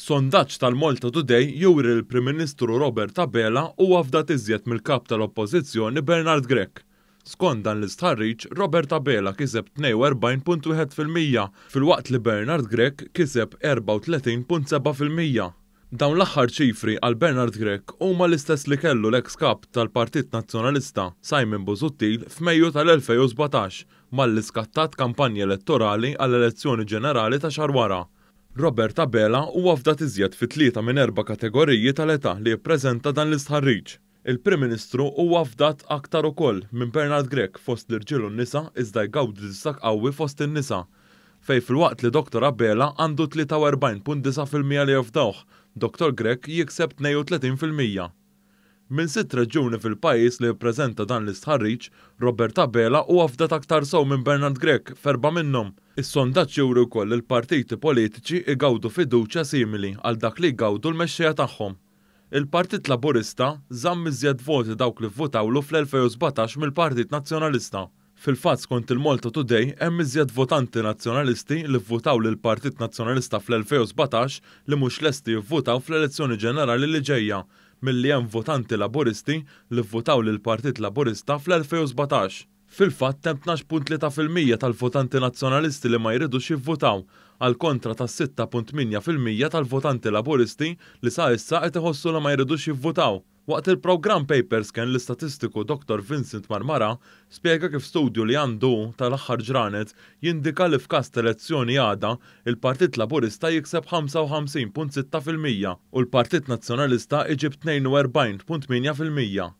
Sondaġġ tal-Malta Today juri li l-Prim Ministru Robert Abela huwa fdat iżjed mill-Kap tal-Oppożizzjoni Bernard Grech. Skont dan l-istħarriġ, Robert Abela kiseb 42.1% filwaqt li Bernard Grech kiseb 34.7%. Dawn l-aħħar ċifri għal Bernard Grech huma l-istess li kellu l-eks Kap tal-Partit Nazzjonalista Simon Busuttil f'Mejju tal-2017 malli skattat kampanja elettorali għall-elezzjoni ġenerali ta' xahar wara. Robert Abela huwa fdat iżjed fi tlieta minn erba' kategoriji tal-età li jippreżenta dan l-istħarriġ. Il-Prim Ministru huwa fdat aktar ukoll minn Bernard Grech fost l-irġiel u n-nisa iżda jgawdi distakk qawwi fost in-nisa. Fejn filwaqt li Dottor Abela għandu 43.9% li jafdawh, Dottor Grech jikseb 32%. Minn sitt reġjuni fil-pajjiż li jippreżenta dan l-istħarriġ, Robert Abela huwa fdat aktar sew minn Bernard Grech f'erbgħa minnhom. Is-sondaġġ juri wkoll li l-partiti politiċi jgawdu fiduċja simili għal dak li jgawdu l-mexxejja tagħhom. Il-Partit Laburista żamm iżjed voti dawk li vvutawlu fl-2017 mill-Partit Nazzjonalista. Fil-fatt skont il-Malta Today hemm iżjed votanti Nazzjonalisti li vvutaw lill-Partit Nazzjonalista fl-2017 li mhux lesti jivvutaw fl-elezzjoni ġenerali li ġejja milli hemm votanti Laburisti li vvutaw lill-Partit Laburista fl-2017. Fil-fatt hemm 12.3% tal-votanti Nazzjonalisti li ma jridux jivvutaw, għall-kontra tas-6.8% tal-votanti Laburisti li sa issa qed iħossu li ma jridux jivvutaw. Waqt il-programm Paperscan l-istatistiku Dottor Vincent Marmara spjega kif studju li għandu hu tal-aħħar ġranet jindika li f'każ t'elezzjoni għada, il-Partit Laburista jikseb 55.6% u l-Partit Nazzjonalista iġib 42.8%.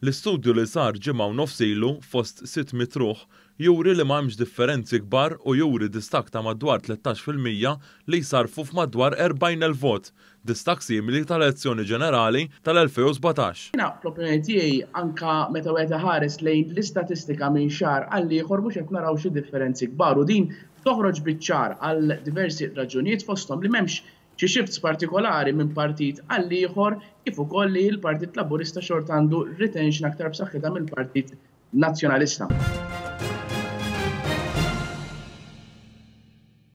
L-istudju li sar ġimgħa u nofs ilu fost 600 ruħ juri li ma hemmx differenzi kbar u juri distakk ta' madwar 13% li jsarrfu f'madwar 40,000 vot, distakk simili tal-elezzjoni ġenerali tal-2017. Jiena fl-opinjoni tiegħi anke meta wieħed iħares lejn l-istatistika minn xahar għall-ieħor mhux qed naraw xi differenzi kbar u din toħroġ biċ-ċar għal diversi raġunijiet fosthom li m'hemmx xi shifts partikolari minn partit għall-ieħor kif ukoll li l-Partit Laburista xorta għandu retention aktar b'saħħitha mill-Partit Nazzjonalista.